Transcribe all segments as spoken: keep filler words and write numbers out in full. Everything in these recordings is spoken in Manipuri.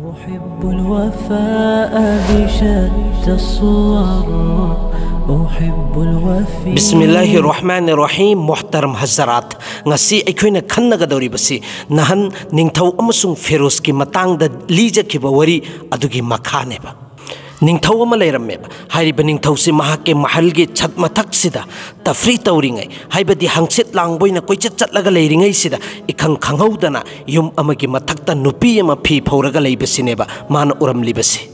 أحب الوفاء بشتى الصور. أحب الوفاء. ꯕꯤꯁꯃꯤꯜꯂꯥꯍꯤꯔ ꯔꯍꯃꯥꯅꯤꯔ ꯔꯍꯤꯝ꯫ ꯃꯣꯍꯇꯔꯝ ꯍꯖꯔꯥꯠ, ꯉꯁꯤ ꯑꯩꯈꯣꯏꯅ ꯈꯟꯅꯒꯗꯧꯔꯤꯕꯁꯤ ꯅꯍꯥꯟ ꯅꯤꯡꯊꯧ ꯑꯃꯁꯨꯡ ꯐꯤꯔꯣꯖꯀꯤ ꯃꯇꯥꯡꯗ ꯂꯤꯖꯈꯤꯕ ꯋꯥꯔꯤ ꯑꯗꯨꯒꯤ ꯃꯈꯥꯅꯦꯕ꯫ ꯅꯤꯡꯊꯧ ꯑꯃ ꯂꯩꯔꯝꯃꯦꯕ꯫ ꯍꯥꯏꯔꯤꯕ ꯅꯤꯡꯊꯧꯁꯤ ꯃꯍꯥꯛꯀꯤ ꯃꯍꯜꯒꯤ ꯁꯠ ꯃꯊꯛꯁꯤꯗ ꯇꯐ꯭ꯔꯤ ꯇꯧꯔꯤꯉꯩ, ꯍꯥꯏꯕꯗꯤ ꯍꯪꯆꯤꯠ ꯂꯥꯡꯕ ꯑꯣꯏꯅ ꯀꯣꯏꯆꯠ ꯆꯠꯂꯒ ꯂꯩꯔꯤꯉꯩꯁꯤꯗ, ꯏꯈꯪ ꯈꯪꯍꯧꯗꯅ ꯌꯨꯝ ꯑꯃꯒꯤ ꯃꯊꯛꯇ ꯅꯨꯄꯤ ꯑꯃ ꯐꯤ ꯐꯧꯔꯒ ꯂꯩꯕꯁꯤꯅꯦꯕ ꯃꯥꯅ ꯎꯔꯝꯂꯤꯕꯁꯤ꯫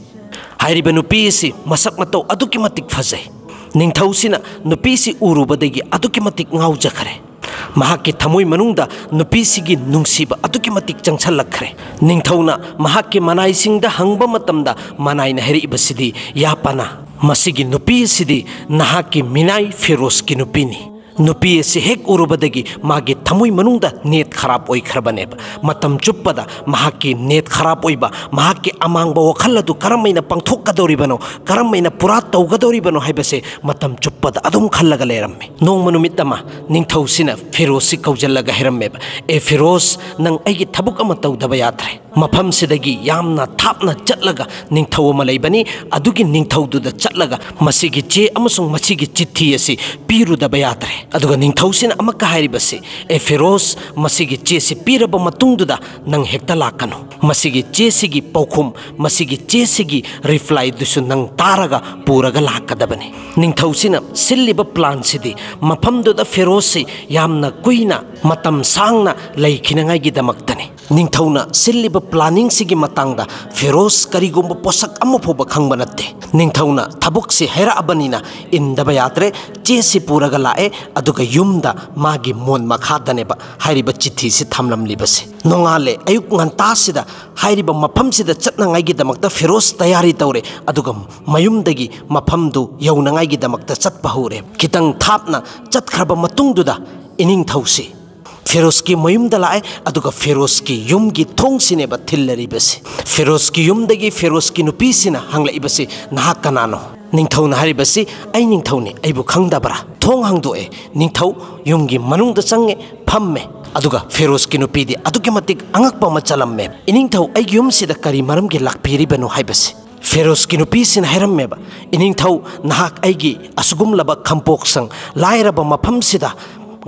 ꯍꯥꯏꯔꯤꯕ ꯅꯨꯄꯤ ꯑꯁꯤ ꯃꯁꯛ ꯃꯇꯧ ꯑꯗꯨꯛꯀꯤ ꯃꯇꯤꯛ ꯐꯖꯩ꯫ ꯅꯤꯡꯊꯧꯁꯤꯅ ꯅꯨꯄꯤꯁꯤ ꯎꯔꯨꯕꯗꯒꯤ ꯑꯗꯨꯛꯀꯤ ꯃꯇꯤꯛ ꯉꯥꯎꯖꯈ꯭ꯔꯦ꯫ ꯃꯍꯥꯛꯀꯤ ꯊꯃꯣꯏ ꯃꯅꯨꯡꯗ ꯅꯨꯄꯤꯁꯤꯒꯤ ꯅꯨꯡꯁꯤꯕ ꯑꯗꯨꯛꯀꯤ ꯃꯇꯤꯛ ꯆꯪꯁꯜꯂꯛꯈ꯭ꯔꯦ꯫ ꯅꯤꯡꯊꯧꯅ ꯃꯍꯥꯛꯀꯤ ꯃꯅꯥꯏꯁꯤꯡꯗ ꯍꯪꯕ ꯃꯇꯝꯗ, ꯃꯅꯥꯏꯅ ꯍꯥꯏꯔꯛꯏꯕꯁꯤꯗꯤ, "ꯌꯥ ꯄꯅꯥ, ꯃꯁꯤꯒꯤ ꯅꯨꯄꯤ ꯑꯁꯤꯗꯤ ꯅꯍꯥꯛꯀꯤ ꯃꯤꯅꯥꯏ ꯐꯤꯔꯣꯖꯀꯤ ꯅꯨꯄꯤꯅꯤ꯫ ꯅꯨꯄꯤ ꯑꯁꯤ ꯍꯦꯛ ꯎꯔꯨꯕꯗꯒꯤ ꯃꯥꯒꯤ ꯊꯃꯣꯏ ꯃꯅꯨꯡꯗ ꯅꯦꯠ ꯈꯔꯥꯞ ꯑꯣꯏꯈ꯭ꯔꯕꯅꯦꯕ꯫ ꯃꯇꯝ ꯆꯨꯞꯄꯗ ꯃꯍꯥꯛꯀꯤ ꯅꯦꯠ ꯈꯔꯥꯞ ꯑꯣꯏꯕ, ꯃꯍꯥꯛꯀꯤ ꯑꯃꯥꯡꯕ ꯋꯥꯈꯜ ꯑꯗꯨ ꯀꯔꯝ ꯍꯥꯏꯅ ꯄꯥꯡꯊꯣꯛꯀꯗꯧꯔꯤꯕꯅꯣ, ꯀꯔꯝ ꯍꯥꯏꯅ ꯄꯨꯔꯥ ꯇꯧꯒꯗꯧꯔꯤꯕꯅꯣ ꯍꯥꯏꯕꯁꯦ ꯃꯇꯝ ꯆꯨꯞꯄꯗ ꯑꯗꯨꯝ ꯈꯜꯂꯒ ꯂꯩꯔꯝꯃꯤ"꯫ ꯅꯣꯡꯃ ꯅꯨꯃꯤꯠ ꯑꯃ ꯅꯤꯡꯊꯧꯁꯤꯅ ꯐꯤꯔꯣꯖꯁꯤ ꯀꯧꯁꯤꯜꯂꯒ ꯍꯥꯏꯔꯝꯃꯦꯕ, "ꯑꯦ ꯐꯤꯔꯣꯖ, ꯅꯪ ꯑꯩꯒꯤ ꯊꯕꯛ ꯑꯃ ꯇꯧꯗꯕ ꯌꯥꯗ꯭ꯔꯦ꯫ ꯃꯐꯝꯁꯤꯗꯒꯤ ꯌꯥꯝꯅ ꯊꯥꯞꯅ ꯆꯠꯂꯒ ꯅꯤꯡꯊꯧ ꯑꯃ ꯂꯩꯕꯅꯤ, ꯑꯗꯨꯒꯤ ꯅꯤꯡꯊꯧꯗꯨꯗ ꯆꯠꯂꯒ ꯃꯁꯤꯒꯤ ꯆꯦ ꯑꯃꯁꯨꯡ ꯃꯁꯤꯒꯤ ꯆꯤꯊꯤ ꯑꯁꯤ ꯄꯤꯔꯨꯗꯕ ꯌꯥꯗ꯭ꯔꯦ"꯫ ꯑꯗꯨꯒ ꯅꯤꯡꯊꯧꯁꯤꯅ ꯑꯃꯛꯀ ꯍꯥꯏꯔꯤꯕꯁꯤ, "ꯑꯦ ꯐꯤꯔꯣꯖ, ꯃꯁꯤꯒꯤ ꯆꯦꯁꯤ ꯄꯤꯔꯕ ꯃꯇꯨꯡꯗꯨꯗ ꯅꯪ ꯍꯦꯛꯇ ꯂꯥꯛꯀꯅꯨ꯫ ꯃꯁꯤꯒꯤ ꯆꯦꯁꯤꯒꯤ ꯄꯥꯎꯈꯨꯝ, ꯃꯁꯤꯒꯤ ꯆꯦꯁꯤꯒꯤ ꯔꯤꯄ꯭ꯂꯥꯏꯗꯨꯁꯨ ꯅꯪ ꯇꯥꯔꯒ ꯄꯨꯔꯒ ꯂꯥꯛꯀꯗꯕꯅꯤ"꯫ ꯅꯤꯡꯊꯧꯁꯤꯅ ꯁꯤꯜꯂꯤꯕ ꯄ꯭ꯂꯥꯟꯁꯤꯗꯤ ꯃꯐꯝꯗꯨꯗ ꯐꯤꯔꯣꯖꯁꯤ ꯌꯥꯝꯅ ꯀꯨꯏꯅ ꯃꯇꯝ ꯁꯥꯡꯅ ꯂꯩꯈꯤꯅꯉꯥꯏꯒꯤꯗꯃꯛꯇꯅꯤ꯫ ꯅꯤꯡꯊꯧꯅ ꯁꯤꯜꯂꯤꯕ ꯄ꯭ꯂꯥꯅꯤꯡꯁꯤꯒꯤ ꯃꯇꯥꯡꯗ ꯐꯤꯔꯣꯖ ꯀꯔꯤꯒꯨꯝꯕ ꯄꯣꯠꯁꯛ ꯑꯃ ꯐꯥꯎꯕ ꯈꯪꯕ ꯅꯠꯇꯦ꯫ ꯅꯤꯡꯊꯧꯅ ꯊꯕꯛꯁꯤ ꯍꯥꯏꯔꯛꯑꯕꯅꯤꯅ ꯏꯟꯗꯕ ꯌꯥꯗ꯭ꯔꯦ꯫ ꯆꯦꯁꯤ ꯄꯨꯔꯒ ꯂꯥꯛꯑꯦ, ꯑꯗꯨꯒ ꯌꯨꯝꯗ ꯃꯥꯒꯤ ꯃꯣꯟ ꯃꯈꯥꯗꯅꯦꯕ ꯍꯥꯏꯔꯤꯕ ꯆꯤꯊꯤꯁꯤ ꯊꯝꯂꯝꯂꯤꯕꯁꯦ꯫ ꯅꯣꯡꯉꯥꯜꯂꯦ, ꯑꯌꯨꯛ ꯉꯟꯇꯥꯁꯤꯗ ꯍꯥꯏꯔꯤꯕ ꯃꯐꯝꯁꯤꯗ ꯆꯠꯅꯉꯥꯏꯒꯤꯗꯃꯛꯇ ꯐꯤꯔꯣꯖ ꯇꯌꯥꯔꯤ ꯇꯧꯔꯦ, ꯑꯗꯨꯒ ꯃꯌꯨꯝꯗꯒꯤ ꯃꯐꯝꯗꯨ ꯌꯧꯅꯉꯥꯏꯒꯤꯗꯃꯛꯇ ꯆꯠꯄ ꯍꯧꯔꯦ꯫ ꯈꯤꯇꯪ ꯊꯥꯞꯅ ꯆꯠꯈ꯭ꯔꯕ ꯃꯇꯨꯡꯗꯨꯗ ꯏꯅꯤꯡꯊꯧꯁꯤ ꯐꯤꯔꯣꯖꯀꯤ ꯃꯌꯨꯝꯗ ꯂꯥꯛꯑꯦ, ꯑꯗꯨꯒ ꯐꯤꯔꯣꯖꯀꯤ ꯌꯨꯝꯒꯤ ꯊꯣꯡꯁꯤꯅꯦꯕ ꯊꯤꯜꯂꯔꯤꯕꯁꯤ꯫ ꯐꯤꯔꯣꯖꯀꯤ ꯌꯨꯝꯗꯒꯤ ꯐꯤꯔꯣꯖꯀꯤ ꯅꯨꯄꯤꯁꯤꯅ ꯍꯪꯂꯛꯏꯕꯁꯤ, "ꯅꯍꯥꯛ ꯀꯅꯥꯅꯣ?" ꯅꯤꯡꯊꯧꯅ ꯍꯥꯏꯔꯤꯕꯁꯤ, "ꯑꯩ ꯅꯤꯡꯊꯧꯅꯤ, ꯑꯩꯕꯨ ꯈꯪꯗꯕ꯭ꯔꯥ?" ꯊꯣꯡ ꯍꯥꯡꯗꯣꯛꯑꯦ, ꯅꯤꯡꯊꯧ ꯌꯨꯝꯒꯤ ꯃꯅꯨꯡꯗ ꯆꯪꯉꯦ, ꯐꯝꯃꯦ꯫ ꯑꯗꯨꯒ ꯐꯤꯔꯣꯖꯀꯤ ꯅꯨꯄꯤꯗꯤ ꯑꯗꯨꯛꯀꯤ ꯃꯇꯤꯛ ꯑꯉꯛꯄ ꯑꯃ ꯆꯜꯂꯝꯃꯦ꯫ "ꯏꯅꯤꯡꯊꯧ, ꯑꯩꯒꯤ ꯌꯨꯝꯁꯤꯗ ꯀꯔꯤ ꯃꯔꯝꯒꯤ ꯂꯥꯛꯄꯤꯔꯤꯕꯅꯣ?" ꯍꯥꯏꯕꯁꯤ꯫ ꯐꯤꯔꯣꯖꯀꯤ ꯅꯨꯄꯤꯁꯤꯅ ꯍꯥꯏꯔꯝꯃꯦꯕ, "ꯏꯅꯤꯡꯊꯧ, ꯅꯍꯥꯛ ꯑꯩꯒꯤ ꯑꯁꯤꯒꯨꯝꯂꯕ ꯈꯝꯄꯣꯛꯁꯪ ꯂꯥꯏꯔꯕ ꯃꯐꯝꯁꯤꯗ,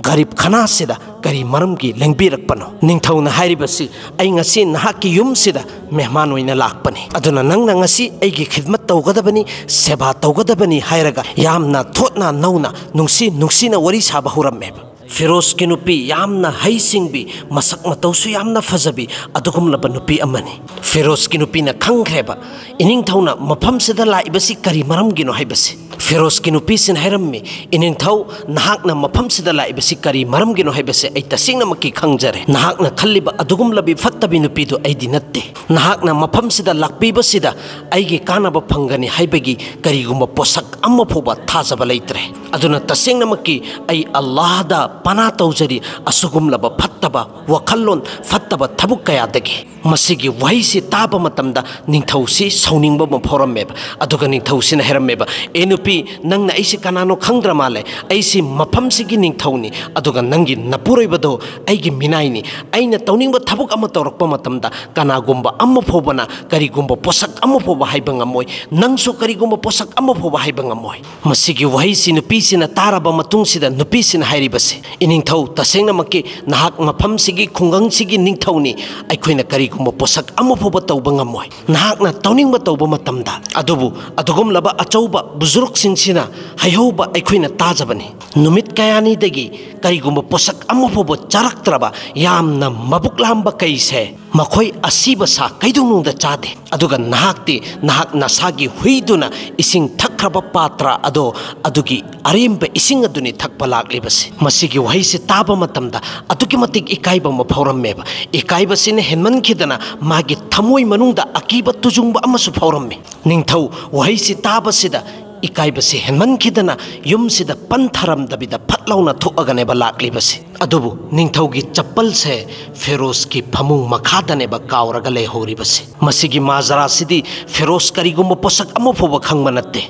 ꯒꯔꯤꯕ ꯈꯅꯥꯁꯤꯗ ꯀꯔꯤ ꯃꯔꯝꯒꯤ ꯂꯦꯡꯕꯤꯔꯛꯄꯅꯣ?" ꯅꯤꯡꯊꯧꯅ ꯍꯥꯏꯔꯤꯕꯁꯤ, "ꯑꯩ ꯉꯁꯤ ꯅꯍꯥꯛꯀꯤ ꯌꯨꯝꯁꯤꯗ ꯃꯦꯍꯃꯥꯟ ꯑꯣꯏꯅ ꯂꯥꯛꯄꯅꯤ, ꯑꯗꯨꯅ ꯅꯪꯅ ꯉꯁꯤ ꯑꯩꯒꯤ ꯈꯤꯗꯃꯠ ꯇꯧꯒꯗꯕꯅꯤ, ꯁꯦꯕꯥ ꯇꯧꯒꯗꯕꯅꯤ" ꯍꯥꯏꯔꯒ ꯌꯥꯝꯅ ꯊꯣꯠꯅ ꯅꯧꯅ ꯅꯨꯡꯁꯤ ꯅꯨꯡꯁꯤꯅ ꯋꯥꯔꯤ ꯁꯥꯕ ꯍꯧꯔꯝꯃꯦꯕ꯫ ꯐꯤꯔꯣꯖꯀꯤ ꯅꯨꯄꯤ ꯌꯥꯝꯅ ꯍꯩꯁꯤꯡꯕꯤ, ꯃꯁꯛ ꯃꯇꯧꯁꯨ ꯌꯥꯝꯅ ꯐꯖꯕꯤ ꯑꯗꯨꯒꯨꯝꯂꯕ ꯅꯨꯄꯤ ꯑꯃꯅꯤ꯫ ꯐꯤꯔꯣꯖꯀꯤ ꯅꯨꯄꯤꯅ ꯈꯪꯈ꯭ꯔꯦꯕ, ꯏꯅꯤꯡꯊꯧꯅ ꯃꯐꯝꯁꯤꯗ ꯂꯥꯛꯏꯕꯁꯤ ꯀꯔꯤ ꯃꯔꯝꯒꯤꯅꯣ ꯍꯥꯏꯕꯁꯤ꯫ ꯐꯤꯔꯣꯖꯀꯤ ꯅꯨꯄꯤꯁꯤꯅ ꯍꯥꯏꯔꯝꯃꯤ, "ꯏꯅꯤꯡꯊꯧ, ꯅꯍꯥꯛꯅ ꯃꯐꯝꯁꯤꯗ ꯂꯥꯛꯏꯕꯁꯤ ꯀꯔꯤ ꯃꯔꯝꯒꯤꯅꯣ ꯍꯥꯏꯕꯁꯤ ꯑꯩ ꯇꯁꯦꯡꯅꯃꯛꯀꯤ ꯈꯪꯖꯔꯦ꯫ ꯅꯍꯥꯛꯅ ꯈꯜꯂꯤꯕ ꯑꯗꯨꯒꯨꯝꯂꯕꯤ ꯐꯠꯇꯕꯤ ꯅꯨꯄꯤꯗꯨ ꯑꯩꯗꯤ ꯅꯠꯇꯦ꯫ ꯅꯍꯥꯛꯅ ꯃꯐꯝꯁꯤꯗ ꯂꯥꯛꯄꯤꯕꯁꯤꯗ ꯑꯩꯒꯤ ꯀꯥꯟꯅꯕ ꯐꯪꯒꯅꯤ ꯍꯥꯏꯕꯒꯤ ꯀꯔꯤꯒꯨꯝꯕ ꯄꯣꯠꯁꯛ ꯑꯃ ꯐꯥꯎꯕ ꯊꯥꯖꯕ ꯂꯩꯇ꯭ꯔꯦ꯫ ꯑꯗꯨꯅ ꯇꯁꯦꯡꯅꯃꯛꯀꯤ ꯑꯩ ꯑꯜꯂꯥꯍꯗ ꯄꯅꯥ ꯇꯧꯖꯔꯤ, ꯑꯁꯤꯒꯨꯝꯂꯕ ꯐꯠꯇꯕ ꯋꯥꯈꯜꯂꯣꯟ, ꯐꯠꯇꯕ ꯊꯕꯛ ꯀꯌꯥꯗꯒꯤ"꯫ ꯃꯁꯤꯒꯤ ꯋꯥꯍꯩꯁꯤ ꯇꯥꯕ ꯃꯇꯝꯗ ꯅꯤꯡꯊꯧꯁꯤ ꯁꯥꯎꯅꯤꯡꯕ ꯑꯃ ꯐꯥꯎꯔꯝꯃꯦꯕ꯫ ꯑꯗꯨꯒ ꯅꯤꯡꯊꯧꯁꯤꯅ ꯍꯥꯏꯔꯝꯃꯦꯕ, "ꯑꯦ ꯅꯨꯄꯤ, ꯅꯪꯅ ꯑꯩꯁꯤ ꯀꯅꯥꯅꯣ ꯈꯪꯗ꯭ꯔ ꯃꯥꯜꯂꯦ꯫ ꯑꯩꯁꯤ ꯃꯐꯝꯁꯤꯒꯤ ꯅꯤꯡꯊꯧꯅꯤ, ꯑꯗꯨꯒ ꯅꯪꯒꯤ ꯅꯄꯨꯔꯣꯏꯕꯗꯣ ꯑꯩꯒꯤ ꯃꯤꯅꯥꯏꯅꯤ꯫ ꯑꯩꯅ ꯇꯧꯅꯤꯡꯕ ꯊꯕꯛ ꯑꯃ ꯇꯧꯔꯛꯄ ꯃꯇꯝꯗ ꯀꯅꯥꯒꯨꯝꯕ ꯑꯃ ꯐꯥꯎꯕꯅ ꯀꯔꯤꯒꯨꯝꯕ ꯄꯣꯠꯁꯛ ꯑꯃ ꯐꯥꯎꯕ ꯍꯥꯏꯕ ꯉꯝꯃꯣꯏ꯫ ꯅꯪꯁꯨ ꯀꯔꯤꯒꯨꯝꯕ ꯄꯣꯠꯁꯛ ꯑꯃ ꯐꯥꯎꯕ ꯍꯥꯏꯕ ꯉꯝꯃꯣꯏ"꯫ ꯃꯁꯤꯒꯤ ꯋꯥꯍꯩꯁꯤ ꯅꯨꯄꯤꯁꯤꯅ ꯇꯥꯔꯕ ꯃꯇꯨꯡꯁꯤꯗ ꯅꯨꯄꯤꯁꯤꯅ ꯍꯥꯏꯔꯤꯕꯁꯤ, "ꯏꯅꯤꯡꯊꯧ, ꯇꯁꯦꯡꯅꯃꯛꯀꯤ ꯅꯍꯥꯛ ꯃꯐꯝꯁꯤꯒꯤ ꯈꯨꯡꯒꯪꯁꯤꯒꯤ ꯅꯤꯡꯊꯧꯅꯤ꯫ ꯑꯩꯈꯣꯏꯅ ꯀꯔꯤꯒꯨꯝꯕ ꯄꯣꯠꯁꯛ ꯑꯃ ꯐꯥꯎꯕ ꯇꯧꯕ ꯉꯝꯃꯣꯏ꯫ ꯅꯍꯥꯛꯅ ꯇꯧꯅꯤꯡꯕ ꯇꯧꯕ ꯃꯇꯝꯗ, ꯑꯗꯨꯕꯨ ꯑꯗꯨꯒꯨꯝꯂꯕ ꯑꯆꯧꯕ ꯕꯨꯖꯨꯔꯨꯛꯁꯤꯡꯁꯤꯅ ꯍꯥꯏꯍꯧꯕ ꯑꯩꯈꯣꯏꯅ ꯇꯥꯖꯕꯅꯤ꯫ ꯅꯨꯃꯤꯠ ꯀꯌꯥꯅꯤꯗꯒꯤ ꯀꯔꯤꯒꯨꯝꯕ ꯄꯣꯠꯁꯛ ꯑꯃ ꯐꯥꯎꯕ ꯆꯥꯔꯛꯇ꯭ꯔꯕ ꯌꯥꯝꯅ ꯃꯕꯨꯛ ꯂꯥꯝꯕ ꯀꯩꯁꯦ ꯃꯈꯣꯏ ꯑꯁꯤꯕ ꯁꯥ ꯀꯩꯗꯧꯅꯨꯡꯗ ꯆꯥꯗꯦ꯫ ꯑꯗꯨꯒ ꯅꯍꯥꯛꯇꯤ ꯅꯍꯥꯛ ꯅꯁꯥꯒꯤ ꯍꯨꯏꯗꯨꯅ ꯏꯁꯤꯡ ꯊꯛꯈ꯭ꯔꯕ ꯄꯥꯇ꯭ꯔ ꯑꯗꯣ, ꯑꯗꯨꯒꯤ ꯑꯔꯦꯝꯕ ꯏꯁꯤꯡ ꯑꯗꯨꯅꯤ ꯊꯛꯄ ꯂꯥꯛꯂꯤꯕꯁꯤ"꯫ ꯃꯁꯤꯒꯤ ꯋꯥꯍꯩꯁꯤ ꯇꯥꯕ ꯃꯇꯝꯗ ꯑꯗꯨꯛꯀꯤ ꯃꯇꯤꯛ ꯏꯀꯥꯏꯕ ꯑꯃ ꯐꯥꯎꯔꯝꯃꯦꯕ꯫ ꯏꯀꯥꯏꯕꯁꯤꯅ ꯍꯦꯟꯃꯟꯈꯤꯗꯅ ꯃꯥꯒꯤ ꯊꯃꯣꯏ ꯃꯅꯨꯡꯗ ꯑꯀꯤꯕ ꯇꯨꯖꯨꯡꯕ ꯑꯃꯁꯨ ꯐꯥꯎꯔꯝꯃꯤ꯫ ꯅꯤꯡꯊꯧ ꯋꯥꯍꯩꯁꯤ ꯇꯥꯕꯁꯤꯗ ꯏꯀꯥꯏꯕꯁꯤ ꯍꯦꯟꯃꯟꯈꯤꯗꯅ ꯌꯨꯝꯁꯤꯗ ꯄꯟꯊꯔꯝꯗꯕꯤꯗ ꯐꯠ ꯂꯥꯎꯅ ꯊꯣꯛꯑꯒꯅꯦꯕ ꯂꯥꯛꯂꯤꯕꯁꯤ꯫ ꯑꯗꯨꯕꯨ ꯅꯤꯡꯊꯧꯒꯤ ꯆꯞꯄꯜꯁꯦ ꯐꯤꯔꯣꯖꯀꯤ ꯐꯃꯨꯡ ꯃꯈꯥꯗꯅꯦꯕ ꯀꯥꯎꯔꯒ ꯂꯩꯍꯧꯔꯤꯕꯁꯤ꯫ ꯃꯁꯤꯒꯤ ꯃꯥꯖꯔꯥꯁꯤꯗꯤ ꯐꯤꯔꯣꯖ ꯀꯔꯤꯒꯨꯝꯕ ꯄꯣꯠꯁꯛ ꯑꯃ ꯐꯥꯎꯕ ꯈꯪꯕ ꯅꯠꯇꯦ꯫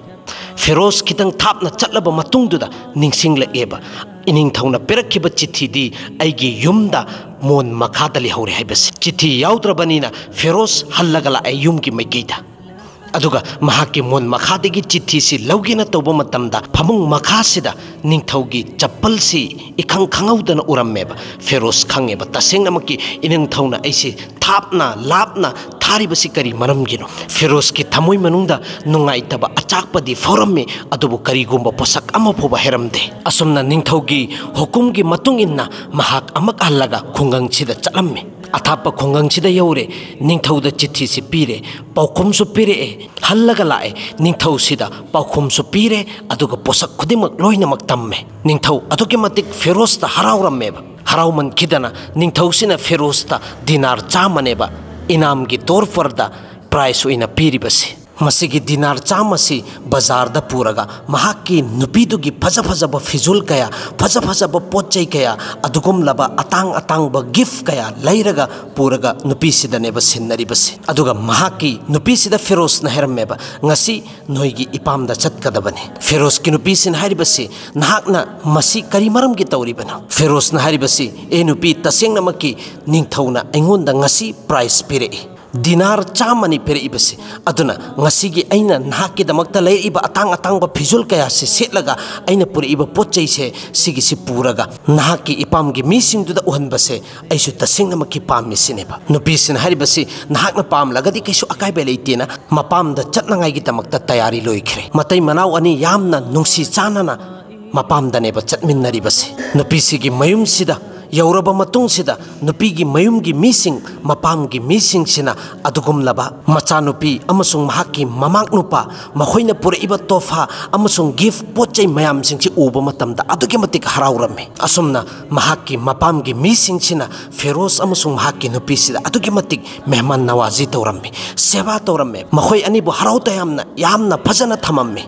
ꯐꯤꯔꯣꯖ ꯈꯤꯇꯪ ꯊꯥꯞꯅ ꯆꯠꯂꯕ ꯃꯇꯨꯡꯗꯨꯗ ꯅꯤꯡꯁꯤꯡꯂꯛꯑꯦꯕ, ꯏꯅꯤꯡꯊꯧꯅ ꯄꯤꯔꯛꯈꯤꯕ ꯆꯤꯊꯤꯗꯤ ꯑꯩꯒꯤ ꯌꯨꯝꯗ ꯃꯣꯟ ꯃꯈꯥꯗ ꯂꯩꯍꯧꯔꯦ ꯍꯥꯏꯕꯁꯤ꯫ ꯆꯤꯊꯤ ꯌꯥꯎꯗ꯭ꯔꯕꯅꯤꯅ ꯐꯤꯔꯣꯁ ꯍꯜꯂꯒ ꯂꯥꯛꯑꯦ ꯌꯨꯝꯒꯤ ꯃꯥꯏꯀꯩꯗ꯫ ꯑꯗꯨꯒ ꯃꯍꯥꯛꯀꯤ ꯃꯣꯟ ꯃꯈꯥꯗꯒꯤ ꯆꯤꯊꯤꯁꯤ ꯂꯧꯒꯦꯅ ꯇꯧꯕ ꯃꯇꯝꯗ ꯐꯃꯨꯡ ꯃꯈꯥꯁꯤꯗ ꯅꯤꯡꯊꯧꯒꯤ ꯆꯄꯜꯁꯤ ꯏꯈꯪ ꯈꯪꯍꯧꯗꯅ ꯎꯔꯝꯃꯦꯕ꯫ ꯐꯤꯔꯣꯁ ꯈꯪꯉꯦꯕ, ꯇꯁꯦꯡꯅꯃꯛꯀꯤ ꯏꯅꯤꯡꯊꯧꯅ ꯑꯩꯁꯤ ꯊꯥꯞꯅ ꯂꯥꯞꯅ ꯊꯥꯔꯤꯕꯁꯤ ꯀꯔꯤ ꯃꯔꯝꯒꯤꯅꯣ? ꯐꯤꯔꯣꯁꯀꯤ ꯊꯃꯣꯏ ꯃꯅꯨꯡꯗ ꯅꯨꯡꯉꯥꯏꯇꯕ ꯑꯆꯥꯛꯄꯗꯤ ꯐꯥꯎꯔꯝꯃꯤ, ꯑꯗꯨꯕꯨ ꯀꯔꯤꯒꯨꯝꯕ ꯄꯣꯠꯁꯛ ꯑꯃ ꯐꯥꯎꯕ ꯍꯥꯏꯔꯝꯗꯦ꯫ ꯑꯁꯨꯝꯅ ꯅꯤꯡꯊꯧꯒꯤ ꯍꯨꯀꯨꯝꯒꯤ ꯃꯇꯨꯡ ꯏꯟꯅ ꯃꯍꯥꯛ ꯑꯃꯨꯛ ꯍꯜꯂꯒ ꯈꯨꯡꯒꯪꯁꯤꯗ ꯆꯠꯂꯝꯃꯤ꯫ ꯑꯊꯥꯞꯄ ꯈꯨꯡꯒꯪꯁꯤꯗ ꯌꯧꯔꯦ, ꯅꯤꯡꯊꯧꯗ ꯆꯤꯊꯤꯁꯤ ꯄꯤꯔꯦ, ꯄꯥꯎꯈꯨꯝꯁꯨ ꯄꯤꯔꯛꯑꯦ, ꯍꯜꯂꯒ ꯂꯥꯛꯑꯦ꯫ ꯅꯤꯡꯊꯧꯁꯤꯗ ꯄꯥꯎꯈꯨꯝꯁꯨ ꯄꯤꯔꯦ, ꯑꯗꯨꯒ ꯄꯣꯠꯁꯛ ꯈꯨꯗꯤꯡꯃꯛ ꯂꯣꯏꯅꯃꯛ ꯇꯝꯃꯦ꯫ ꯅꯤꯡꯊꯧ ꯑꯗꯨꯛꯀꯤ ꯃꯇꯤꯛ ꯐꯤꯔꯣꯁꯇ ꯍꯔꯥꯎꯔꯝꯃꯦꯕ꯫ ꯍꯔꯥꯎꯃꯟꯈꯤꯗꯅ ꯅꯤꯡꯊꯧꯁꯤꯅ ꯐꯤꯔꯣꯁꯇ ꯗꯤꯅꯥꯔ ꯆꯥꯝꯃꯅꯦꯕ ꯏꯅꯥꯝꯒꯤ ꯇꯣꯔ ꯐꯔꯗ ꯄ꯭ꯔꯥꯏꯖ ꯑꯣꯏꯅ ꯄꯤꯔꯤꯕꯁꯤ꯫ ꯃꯁꯤꯒꯤ ꯗꯤꯅꯥꯔ ꯆꯥꯝꯃꯁꯤ ꯕꯖꯥꯔꯗ ꯄꯨꯔꯒ ꯃꯍꯥꯛꯀꯤ ꯅꯨꯄꯤꯗꯨꯒꯤ ꯐꯖ ꯐꯖꯕ ꯐꯤꯖꯣꯜ ꯀꯌꯥ, ꯐꯖ ꯐꯖꯕ ꯄꯣꯠ ꯆꯩ ꯀꯌꯥ, ꯑꯗꯨꯒꯨꯝꯂꯕ ꯑꯇꯥꯡ ꯑꯇꯥꯡꯕ ꯒꯤꯐ ꯀꯌꯥ ꯂꯩꯔꯒ ꯄꯨꯔꯒ ꯅꯨꯄꯤꯁꯤꯗꯅꯦꯕ ꯁꯤꯟꯅꯔꯤꯕꯁꯤ꯫ ꯑꯗꯨꯒ ꯃꯍꯥꯛꯀꯤ ꯅꯨꯄꯤꯁꯤꯗ ꯐꯤꯔꯣꯁꯅ ꯍꯥꯏꯔꯝꯃꯦꯕ, "ꯉꯁꯤ ꯅꯣꯏꯒꯤ ꯏꯄꯥꯝꯗ ꯆꯠꯀꯗꯕꯅꯤ꯫" ꯐꯤꯔꯣꯁꯀꯤ ꯅꯨꯄꯤꯁꯤꯅ ꯍꯥꯏꯔꯤꯕꯁꯤ, "ꯅꯍꯥꯛꯅ ꯃꯁꯤ ꯀꯔꯤ ꯃꯔꯝꯒꯤ ꯇꯧꯔꯤꯕꯅꯣ?" ꯐꯤꯔꯣꯁꯅ ꯍꯥꯏꯔꯤꯕꯁꯤ, "ꯑꯦ ꯅꯨꯄꯤ, ꯇꯁꯦꯡꯅꯃꯛꯀꯤ ꯅꯤꯡꯊꯧꯅ ꯑꯩꯉꯣꯟꯗ ꯉꯁꯤ ꯄ꯭ꯔꯥꯏꯖ ꯄꯤꯔꯛꯏ, ꯗꯤꯅꯥꯔ ꯆꯥꯝꯃꯅꯤ ꯄꯤꯔꯛꯏꯕꯁꯤ꯫ ꯑꯗꯨꯅ ꯉꯁꯤꯒꯤ ꯑꯩꯅ ꯅꯍꯥꯛꯀꯤꯗꯃꯛꯇ ꯂꯩꯔꯛꯏꯕ ꯑꯇꯥꯡ ꯑꯇꯥꯡꯕ ꯐꯤꯖꯣꯜ ꯀꯌꯥꯁꯤ ꯁꯦꯠꯂꯒ ꯑꯩꯅ ꯄꯨꯔꯛꯏꯕ ꯄꯣꯠ ꯆꯩꯁꯦ ꯁꯤꯒꯤꯁꯤ ꯄꯨꯔꯒ ꯅꯍꯥꯛꯀꯤ ꯏꯄꯥꯝꯒꯤ ꯃꯤꯁꯤꯡꯗꯨꯗ ꯎꯍꯟꯕꯁꯦ ꯑꯩꯁꯨ ꯇꯁꯦꯡꯅꯃꯛꯀꯤ ꯄꯥꯝꯃꯤ ꯁꯤꯅꯦꯕ꯫" ꯅꯨꯄꯤꯁꯤꯅ ꯍꯥꯏꯔꯤꯕꯁꯤ, "ꯅꯍꯥꯛꯅ ꯄꯥꯝꯂꯒꯗꯤ ꯀꯩꯁꯨ ꯑꯀꯥꯏꯕ ꯂꯩꯇꯦꯅ ꯃꯄꯥꯝꯗ ꯆꯠꯅꯉꯥꯏꯒꯤꯗꯃꯛꯇ ꯇꯌꯥꯔꯤ ꯂꯣꯏꯈ꯭ꯔꯦ꯫" ꯃꯇꯩ ꯃꯅꯥꯎ ꯑꯅꯤ ꯌꯥꯝꯅ ꯅꯨꯡꯁꯤ ꯆꯥꯟꯅꯅ ꯃꯄꯥꯝꯗꯅꯦꯕ ꯆꯠꯃꯤꯟꯅꯔꯤꯕꯁꯤ꯫ ꯅꯨꯄꯤꯁꯤꯒꯤ ꯃꯌꯨꯝꯁꯤꯗ ꯌꯧꯔꯕ ꯃꯇꯨꯡꯁꯤꯗ ꯅꯨꯄꯤꯒꯤ ꯃꯌꯨꯝꯒꯤ ꯃꯤꯁꯤꯡ, ꯃꯄꯥꯝꯒꯤ ꯃꯤꯁꯤꯡꯁꯤꯅ ꯑꯗꯨꯒꯨꯝꯂꯕ ꯃꯆꯥꯅꯨꯄꯤ ꯑꯃꯁꯨꯡ ꯃꯍꯥꯛꯀꯤ ꯃꯃꯥꯛ ꯅꯨꯄꯥ, ꯃꯈꯣꯏꯅ ꯄꯨꯔꯛꯏꯕ ꯇꯣꯐꯥ ꯑꯃꯁꯨꯡ ꯒꯤꯐ ꯄꯣꯠ ꯆꯩ ꯃꯌꯥꯝꯁꯤꯡꯁꯤ ꯎꯕ ꯃꯇꯝꯗ ꯑꯗꯨꯛꯀꯤ ꯃꯇꯤꯛ ꯍꯔꯥꯎꯔꯝꯃꯤ꯫ ꯑꯁꯨꯝꯅ ꯃꯍꯥꯛꯀꯤ ꯃꯄꯥꯝꯒꯤ ꯃꯤꯁꯤꯡꯁꯤꯅ ꯐꯤꯔꯣꯁ ꯑꯃꯁꯨꯡ ꯃꯍꯥꯛꯀꯤ ꯅꯨꯄꯤꯁꯤꯗ ꯑꯗꯨꯛꯀꯤ ꯃꯇꯤꯛ ꯃꯦꯍꯃꯥꯟ ꯅꯋꯥꯖꯤ ꯇꯧꯔꯝꯃꯤ, ꯁꯦꯕꯥ ꯇꯧꯔꯝꯃꯤ꯫ ꯃꯈꯣꯏ ꯑꯅꯤꯕꯨ ꯍꯔꯥꯎ ꯇꯌꯥꯝꯅ ꯌꯥꯝꯅ ꯐꯖꯅ ꯊꯝꯃꯝꯃꯤ꯫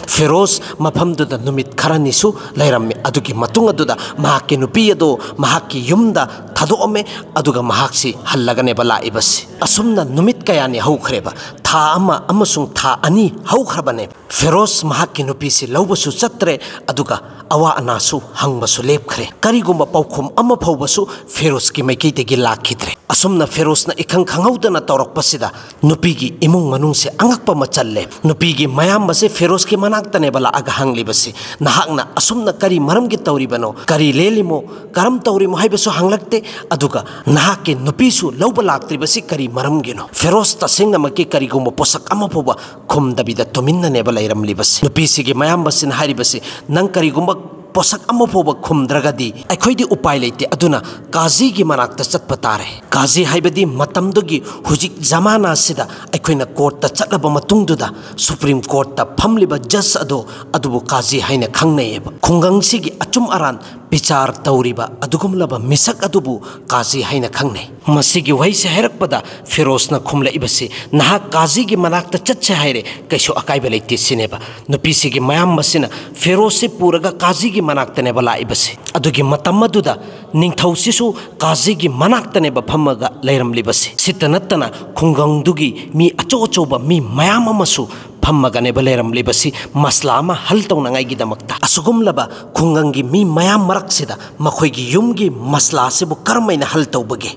ꯐꯤꯔꯣꯁ ꯃꯐꯝꯗꯨꯗ ꯅꯨꯃꯤꯠ ꯈꯔꯅꯤꯁꯨ ꯂꯩꯔꯝꯃꯤ꯫ ꯑꯗꯨꯒꯤ ꯃꯇꯨꯡ ꯑꯗꯨꯗ ꯃꯍꯥꯛꯀꯤ ꯅꯨꯄꯤ ꯑꯗꯨ ꯃꯍꯥꯛꯀꯤ ꯌꯨꯝꯗ ꯊꯥꯗꯣꯛꯑꯝꯃꯦ, ꯑꯗꯨꯒ ꯃꯍꯥꯛꯁꯤ ꯍꯜꯂꯒꯅꯦꯕ ꯂꯥꯛꯏꯕꯁꯤ꯫ ꯑꯁꯨꯝꯅ ꯅꯨꯃꯤꯠ ꯀꯌꯥꯅꯤ ꯍꯧꯈ꯭ꯔꯦꯕ꯫ ꯊꯥ ꯑꯃ ꯑꯃꯁꯨꯡ ꯊꯥ ꯑꯅꯤ ꯍꯧꯈ꯭ꯔꯕꯅꯦ꯫ ꯐꯦꯔꯣꯁ ꯃꯍꯥꯛꯀꯤ ꯅꯨꯄꯤꯁꯤ ꯂꯧꯕꯁꯨ ꯆꯠꯇ꯭ꯔꯦ, ꯑꯗꯨꯒ ꯑꯋꯥ ꯑꯅꯥꯁꯨ ꯍꯪꯕꯁꯨ ꯂꯦꯞꯈ꯭ꯔꯦ꯫ ꯀꯔꯤꯒꯨꯝꯕ ꯄꯥꯎꯈꯨꯝ ꯑꯃ ꯐꯥꯎꯕꯁꯨ ꯐꯦꯔꯣꯁꯀꯤ ꯃꯥꯏꯀꯩꯗꯒꯤ ꯂꯥꯛꯈꯤꯗ꯭ꯔꯦ꯫ ꯑꯁꯨꯝꯅ ꯐꯦꯔꯣꯁꯅ ꯏꯈꯪ ꯈꯪꯍꯧꯗꯅ ꯇꯧꯔꯛꯄꯁꯤꯗ ꯅꯨꯄꯤꯒꯤ ꯏꯃꯨꯡ ꯃꯅꯨꯡꯁꯦ ꯑꯉꯛꯄ ꯑꯃ ꯆꯜꯂꯦ꯫ ꯅꯨꯄꯤꯒꯤ ꯃꯌꯥꯝꯕꯁꯦ ꯐꯦꯔꯣꯁꯀꯤ ꯃꯅꯥꯛꯇꯅꯦꯕ ꯂꯥꯛꯑꯒ ꯍꯪꯂꯤꯕꯁꯤ, "ꯅꯍꯥꯛꯅ ꯑꯁꯨꯝꯅ ꯀꯔꯤ ꯃꯔꯝꯒꯤ ꯇꯧꯔꯤꯕꯅꯣ? ꯀꯔꯤ ꯂꯦꯜꯂꯤꯃꯣ? ꯀꯔꯝ ꯇꯧꯔꯤꯃꯣ?" ꯍꯥꯏꯕꯁꯨ ꯍꯪꯂꯛꯇꯦ꯫ ꯑꯗꯨꯒ ꯅꯍꯥꯛꯀꯤ ꯅꯨꯄꯤꯁꯨ ꯂꯧꯕ ꯂꯥꯛꯇ꯭ꯔꯤꯕꯁꯤ ꯀꯔꯤ ꯃꯔꯝꯒꯤꯅꯣ? ꯐꯦꯔꯣꯁ ꯇꯁꯦꯡꯅꯃꯛꯀꯤ ꯀꯔꯤꯒꯨꯝꯕ ꯄꯣꯠꯁꯛ ꯑꯃ ꯐꯥꯎꯕ ꯈꯨꯝꯗꯕꯤꯗ ꯇꯨꯃꯤꯟꯅꯅꯦꯕ ꯂꯩꯔꯝꯂꯤꯕꯁꯤ꯫ ꯅꯨꯄꯤꯁꯤꯒꯤ ꯃꯌꯥꯝꯕꯁꯤꯅ ꯍꯥꯏꯔꯤꯕꯁꯤ, "ꯅꯪ ꯀꯔꯤꯒꯨꯝꯕ ꯄꯣꯠꯁꯛ ꯑꯃ ꯐꯥꯎꯕ ꯈꯨꯝꯗ꯭ꯔꯒꯗꯤ ꯑꯩꯈꯣꯏꯗꯤ ꯎꯄꯥꯏ ꯂꯩꯇꯦ, ꯑꯗꯨꯅ ꯀꯥꯖꯤꯒꯤ ꯃꯅꯥꯛꯇ ꯆꯠꯄ ꯇꯥꯔꯦ"꯫ ꯀꯥꯖꯤ ꯍꯥꯏꯕꯗꯤ ꯃꯇꯝꯗꯨꯒꯤ, ꯍꯧꯖꯤꯛ ꯖꯃꯥꯅꯥꯁꯤꯗ ꯑꯩꯈꯣꯏꯅ ꯀꯣꯔꯠꯇ ꯆꯠꯂꯕ ꯃꯇꯨꯡꯗꯨꯗ ꯁꯨꯄ꯭ꯔꯤꯝ ꯀꯣꯔꯠꯇ ꯐꯝꯂꯤꯕ ꯖꯁ ꯑꯗꯣ, ꯑꯗꯨꯕꯨ ꯀꯥꯖꯤ ꯍꯥꯏꯅ ꯈꯪꯅꯩꯌꯦꯕ꯫ ꯈꯨꯡꯒꯪꯁꯤꯒꯤ ꯑꯆꯨꯝ ꯑꯔꯥꯟ ꯕꯤꯆꯥꯔ ꯇꯧꯔꯤꯕ ꯑꯗꯨꯒꯨꯝꯂꯕ ꯃꯤꯁꯛ ꯑꯗꯨꯕꯨ ꯀꯥꯖꯤ ꯍꯥꯏꯅ ꯈꯪꯅꯩ꯫ ꯃꯁꯤꯒꯤ ꯋꯥꯍꯩꯁꯦ ꯍꯥꯏꯔꯛꯄꯗ ꯐꯤꯔꯣꯖꯅ ꯈꯨꯝꯂꯛꯏꯕꯁꯤ, "ꯅꯍꯥꯛ ꯀꯥꯖꯤꯒꯤ ꯃꯅꯥꯛꯇ ꯆꯠꯁꯦ ꯍꯥꯏꯔꯦ, ꯀꯩꯁꯨ ꯑꯀꯥꯏꯕ ꯂꯩꯇꯦ" ꯁꯤꯅꯦꯕ꯫ ꯅꯨꯄꯤꯁꯤꯒꯤ ꯃꯌꯥꯝꯕꯁꯤꯅ ꯐꯤꯔꯣꯖꯁꯤ ꯄꯨꯔꯒ ꯀꯥꯖꯤꯒꯤ ꯃꯅꯥꯛꯇꯅꯦꯕ ꯂꯥꯛꯏꯕꯁꯦ꯫ ꯑꯗꯨꯒꯤ ꯃꯇꯝ ꯑꯗꯨꯗ ꯅꯤꯡꯊꯧꯁꯤꯁꯨ ꯀꯥꯖꯤꯒꯤ ꯃꯅꯥꯛꯇꯅꯦꯕ ꯐꯝꯃꯒ ꯂꯩꯔꯝꯂꯤꯕꯁꯦ꯫ ꯁꯤꯇ ꯅꯠꯇꯅ ꯈꯨꯡꯒꯪꯗꯨꯒꯤ ꯃꯤ ꯑꯆꯧ ꯑꯆꯧꯕ ꯃꯤ ꯃꯌꯥꯝ ꯑꯃꯁꯨ ꯐꯝꯃꯒꯅꯦꯕ ꯂꯩꯔꯝꯂꯤꯕꯁꯤ, ꯃꯁꯂꯥ ꯑꯃ ꯍꯜ ꯇꯧꯅꯉꯥꯏꯒꯤꯗꯃꯛꯇ꯫ ꯑꯁꯤꯒꯨꯝꯂꯕ ꯈꯨꯡꯒꯪꯒꯤ ꯃꯤ ꯃꯌꯥꯝ ꯃꯔꯛꯁꯤꯗ ꯃꯈꯣꯏꯒꯤ ꯌꯨꯝꯒꯤ ꯃꯁꯂꯥ ꯑꯁꯤꯕꯨ ꯀꯔꯝ ꯍꯥꯏꯅ ꯍꯜ ꯇꯧꯕꯒꯦ,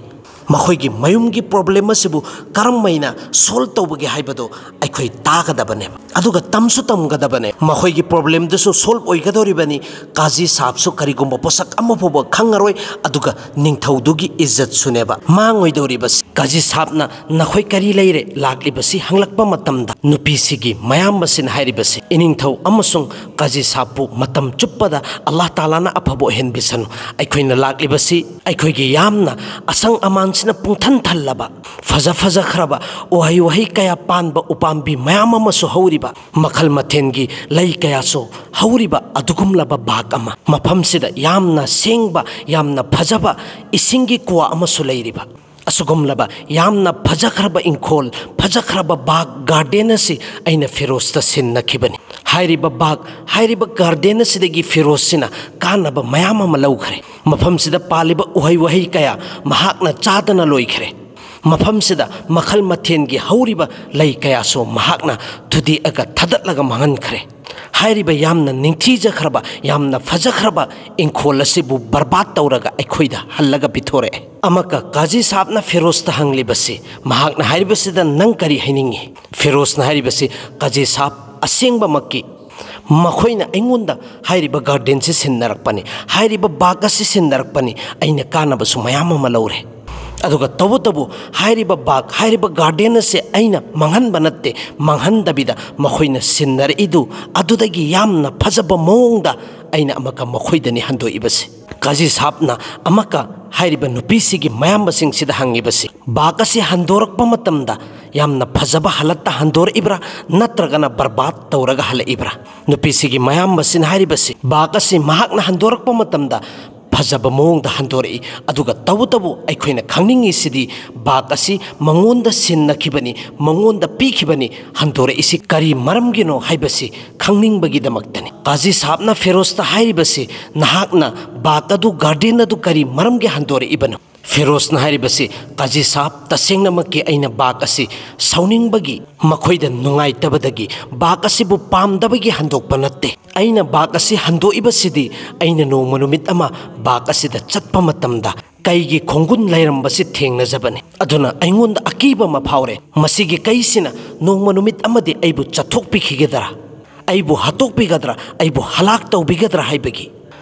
ꯃꯈꯣꯏꯒꯤ ꯃꯌꯨꯝꯒꯤ ꯄ꯭ꯔꯣꯕ꯭ꯂꯦꯝ ꯑꯁꯤꯕꯨ ꯀꯔꯝ ꯍꯥꯏꯅ ꯁꯣꯜꯕ ꯇꯧꯕꯒꯦ ꯍꯥꯏꯕꯗꯨ ꯑꯩꯈꯣꯏ ꯇꯥꯒꯗꯕꯅꯦꯕ, ꯑꯗꯨꯒ ꯇꯝꯁꯨ ꯇꯝꯒꯗꯕꯅꯦ꯫ ꯃꯈꯣꯏꯒꯤ ꯄ꯭ꯔꯣꯕ꯭ꯂꯦꯝꯗꯨꯁꯨ ꯁꯣꯜꯕ ꯑꯣꯏꯒꯗꯧꯔꯤꯕꯅꯤ꯫ ꯀꯥꯖꯤ ꯁꯥꯍꯕꯁꯨ ꯀꯔꯤꯒꯨꯝꯕ ꯄꯣꯠꯁꯛ ꯑꯃ ꯐꯥꯎꯕ ꯈꯪꯉꯔꯣꯏ, ꯑꯗꯨꯒ ꯅꯤꯡꯊꯧꯗꯨꯒꯤ ꯏꯖꯠꯁꯨꯅꯦꯕ ꯃꯥꯡꯉꯣꯏꯗꯧꯔꯤꯕꯁꯤ꯫ ꯀꯥꯖꯤ ꯁꯥꯍꯕꯅ "ꯅꯈꯣꯏ ꯀꯔꯤ ꯂꯩꯔꯦ?" ꯂꯥꯛꯂꯤꯕꯁꯤ ꯍꯪꯂꯛꯄ ꯃꯇꯝꯗ, ꯅꯨꯄꯤꯁꯤꯒꯤ ꯃꯌꯥꯝꯕꯁꯤꯅ ꯍꯥꯏꯔꯤꯕꯁꯤ, "ꯏꯅꯤꯡꯊꯧ ꯑꯃꯁꯨꯡ ꯀꯥꯖꯤ ꯁꯥꯍꯕꯄꯨ ꯃꯇꯝ ꯆꯨꯞꯄꯗ ꯑꯜꯂꯥꯍ ꯇꯥꯂꯥꯅ ꯑꯐꯕ ꯑꯣꯏꯍꯟꯕꯤꯁꯅꯨ꯫ ꯑꯩꯈꯣꯏꯅ ꯂꯥꯛꯂꯤꯕꯁꯤ ꯑꯩꯈꯣꯏꯒꯤ ꯌꯥꯝꯅ ꯑꯁꯪ ꯑꯃꯥꯟꯁꯤꯅ ꯄꯨꯡꯊꯟ ꯊꯜꯂꯕ, ꯐꯖ ꯐꯖꯈ꯭ꯔꯕ, ꯎꯍꯩ ꯋꯥꯍꯩ ꯀꯌꯥ ꯄꯥꯟꯕ ꯎꯄꯥꯝꯕꯤ ꯃꯌꯥꯝ ꯑꯃꯁꯨ ꯍꯧꯔꯤꯕ, ꯃꯈꯜ ꯃꯊꯦꯜꯒꯤ ꯂꯩ ꯀꯌꯥꯁꯨ ꯍꯧꯔꯤꯕ ꯑꯗꯨꯒꯨꯝꯂꯕ ꯕꯥꯒ ꯑꯃ, ꯃꯐꯝꯁꯤꯗ ꯌꯥꯝꯅ ꯁꯦꯡꯕ, ꯌꯥꯝꯅ ꯐꯖꯕ ꯏꯁꯤꯡꯒꯤ ꯀ꯭ꯋꯥ ꯑꯃꯁꯨ ꯂꯩꯔꯤꯕ, ꯑꯁꯤꯒꯨꯝꯂꯕ ꯌꯥꯝꯅ ꯐꯖꯈ꯭ꯔꯕ ꯏꯪꯈꯣꯜ, ꯐꯖꯈ꯭ꯔꯕ ꯕꯥꯒ, ꯒꯥꯔꯗꯦꯟ ꯑꯁꯤ ꯑꯩꯅ ꯐꯤꯔꯣꯖꯇ ꯁꯤꯟꯅꯈꯤꯕꯅꯤ꯫ ꯍꯥꯏꯔꯤꯕ ꯕꯥꯒ, ꯍꯥꯏꯔꯤꯕ ꯒꯥꯔꯗꯦꯟ ꯑꯁꯤꯗꯒꯤ ꯐꯤꯔꯣꯖꯁꯤꯅ ꯀꯥꯟꯅꯕ ꯃꯌꯥꯝ ꯑꯃ ꯂꯧꯈ꯭ꯔꯦ꯫ ꯃꯐꯝꯁꯤꯗ ꯄꯥꯜꯂꯤꯕ ꯎꯍꯩ ꯋꯥꯍꯩ ꯀꯌꯥ ꯃꯍꯥꯛꯅ ꯆꯥꯗꯅ ꯂꯣꯏꯈ꯭ꯔꯦ"꯫ ꯃꯐꯝꯁꯤꯗ ꯃꯈꯜ ꯃꯊꯦꯜꯒꯤ ꯍꯧꯔꯤꯕ ꯂꯩ ꯀꯌꯥꯁꯨ ꯃꯍꯥꯛꯅ ꯊꯨꯗꯦꯛꯑꯒ ꯊꯥꯗꯠꯂꯒ ꯃꯥꯡꯍꯟꯈ꯭ꯔꯦ꯫ ꯍꯥꯏꯔꯤꯕ ꯌꯥꯝꯅ ꯅꯤꯡꯊꯤꯖꯈ꯭ꯔꯕ, ꯌꯥꯝꯅ ꯐꯖꯈ꯭ꯔꯕ ꯏꯪꯈꯣꯜ ꯑꯁꯤꯕꯨ ꯕꯔꯕꯥꯗ ꯇꯧꯔꯒ ꯑꯩꯈꯣꯏꯗ ꯍꯜꯂꯒ ꯄꯤꯊꯣꯔꯛꯑꯦ꯫ ꯑꯃꯨꯛꯀ ꯀꯥꯖꯤ ꯁꯥꯍꯕꯅ ꯐꯤꯔꯣꯖꯇ ꯍꯪꯂꯤꯕꯁꯤ, ꯃꯍꯥꯛꯅ ꯍꯥꯏꯔꯤꯕꯁꯤꯗ, "ꯅꯪ ꯀꯔꯤ ꯍꯥꯏꯅꯤꯡꯉꯤ?" ꯐꯤꯔꯣꯖꯅ ꯍꯥꯏꯔꯤꯕꯁꯤ, "ꯀꯥꯖꯤ ꯁꯥꯍꯕ, ꯑꯁꯦꯡꯕꯃꯛꯀꯤ ꯃꯈꯣꯏꯅ ꯑꯩꯉꯣꯟꯗ ꯍꯥꯏꯔꯤꯕ ꯒꯥꯔꯗꯦꯟꯁꯤ ꯁꯤꯟꯅꯔꯛꯄꯅꯤ, ꯍꯥꯏꯔꯤꯕ ꯕꯥꯒ ꯑꯁꯤ ꯁꯤꯟꯅꯔꯛꯄꯅꯤ, ꯑꯩꯅ ꯀꯥꯟꯅꯕꯁꯨ ꯃꯌꯥꯝ ꯑꯃ ꯂꯧꯔꯦ꯫ ꯑꯗꯨꯒ ꯇꯧꯕꯇꯕꯨ ꯍꯥꯏꯔꯤꯕ ꯕꯥꯒ, ꯍꯥꯏꯔꯤꯕ ꯒꯥꯔꯗꯦꯟ ꯑꯁꯦ ꯑꯩꯅ ꯃꯥꯡꯍꯟꯕ ꯅꯠꯇꯦ, ꯃꯥꯡꯍꯟꯗꯕꯤꯗ ꯃꯈꯣꯏꯅ ꯁꯤꯟꯅꯔꯛꯏꯗꯨ ꯑꯗꯨꯗꯒꯤ ꯌꯥꯝꯅ ꯐꯖꯕ ꯃꯑꯣꯡꯗ ꯑꯩꯅ ꯑꯃꯨꯛꯀ ꯃꯈꯣꯏꯗꯅꯤ ꯍꯟꯗꯣꯛꯏꯕꯁꯦ꯫" ꯀꯥꯖꯤ ꯁꯥꯍꯕꯅ ꯑꯃꯨꯛꯀ ꯍꯥꯏꯔꯤꯕ ꯅꯨꯄꯤꯁꯤꯒꯤ ꯃꯌꯥꯝꯕꯁꯤꯡꯁꯤꯗ ꯍꯪꯉꯤꯕꯁꯤ, "ꯕꯥꯒ ꯑꯁꯤ ꯍꯟꯗꯣꯔꯛꯄ ꯃꯇꯝꯗ ꯌꯥꯝꯅ ꯐꯖꯕ ꯍꯥꯂꯠꯇ ꯍꯟꯗꯣꯔꯛꯏꯕ꯭ꯔꯥ, ꯅꯠꯇ꯭ꯔꯒꯅ ꯕꯔꯕꯥꯗ ꯇꯧꯔꯒ ꯍꯜꯂꯛꯏꯕ꯭ꯔꯥ?" ꯅꯨꯄꯤꯁꯤꯒꯤ ꯃꯌꯥꯝꯕꯁꯤꯅ ꯍꯥꯏꯔꯤꯕꯁꯤ, "ꯕꯥꯒ ꯑꯁꯤ ꯃꯍꯥꯛꯅ ꯍꯟꯗꯣꯔꯛꯄ ꯃꯇꯝꯗ ꯐꯖꯕ ꯃꯑꯣꯡꯗ ꯍꯟꯗꯣꯔꯛꯏ, ꯑꯗꯨꯒ ꯇꯧꯕꯇꯕꯨ ꯑꯩꯈꯣꯏꯅ ꯈꯪꯅꯤꯡꯉꯤꯁꯤꯗꯤ ꯕꯥꯒ ꯑꯁꯤ ꯃꯉꯣꯟꯗ ꯁꯤꯟꯅꯈꯤꯕꯅꯤ, ꯃꯉꯣꯟꯗ ꯄꯤꯈꯤꯕꯅꯤ, ꯍꯟꯗꯣꯔꯛꯏꯁꯤ ꯀꯔꯤ ꯃꯔꯝꯒꯤꯅꯣ ꯍꯥꯏꯕꯁꯤ ꯈꯪꯅꯤꯡꯕꯒꯤꯗꯃꯛꯇꯅꯤ꯫" ꯀꯥꯖꯤ ꯁꯥꯍꯕꯅ ꯐꯤꯔꯣꯖꯇ ꯍꯥꯏꯔꯤꯕꯁꯤ, "ꯅꯍꯥꯛꯅ ꯕꯥꯒ ꯑꯗꯨ, ꯒꯥꯔꯗꯦꯟ ꯑꯗꯨ ꯀꯔꯤ ꯃꯔꯝꯒꯤ ꯍꯟꯗꯣꯔꯛꯏꯕꯅꯣ?" ꯐꯤꯔꯣꯖꯅ ꯍꯥꯏꯔꯤꯕꯁꯤ, "ꯀꯥꯖꯤ ꯁꯥꯍꯕ, ꯇꯁꯦꯡꯅꯃꯛꯀꯤ ꯑꯩꯅ ꯕꯥꯒ ꯑꯁꯤ ꯁꯥꯎꯅꯤꯡꯕꯒꯤ, ꯃꯈꯣꯏꯗ ꯅꯨꯡꯉꯥꯏꯇꯕꯗꯒꯤ ꯕꯥꯒ ꯑꯁꯤꯕꯨ ꯄꯥꯝꯗꯕꯒꯤ ꯍꯟꯗꯣꯛꯄ ꯅꯠꯇꯦ꯫ ꯑꯩꯅ ꯕꯥꯒ ꯑꯁꯤ ꯍꯟꯗꯣꯛꯏꯕꯁꯤꯗꯤ ꯑꯩꯅ ꯅꯣꯡꯃ ꯅꯨꯃꯤꯠ ꯑꯃ ꯕꯥꯒ ꯑꯁꯤꯗ ꯆꯠꯄ ꯃꯇꯝꯗ ꯀꯩꯒꯤ ꯈꯣꯡꯒꯨꯟ ꯂꯩꯔꯝꯕꯁꯤ ꯊꯦꯡꯅꯖꯕꯅꯤ꯫ ꯑꯗꯨꯅ ꯑꯩꯉꯣꯟꯗ ꯑꯀꯤꯕ ꯑꯃ ꯐꯥꯎꯔꯦ, ꯃꯁꯤꯒꯤ ꯀꯩꯁꯤꯅ ꯅꯣꯡꯃ ꯅꯨꯃꯤꯠ ꯑꯃꯗꯤ ꯑꯩꯕꯨ ꯆꯥꯊꯣꯛꯄꯤꯈꯤꯒꯗ꯭ꯔꯥ, ꯑꯩꯕꯨ ꯍꯥꯠꯇꯣꯛꯄꯤꯒꯗ꯭ꯔꯥ, ꯑꯩꯕꯨ ꯍꯂꯥꯛ ꯇꯧꯕꯤꯒꯗ꯭ꯔꯥ ꯍꯥꯏꯕꯒꯤ꯫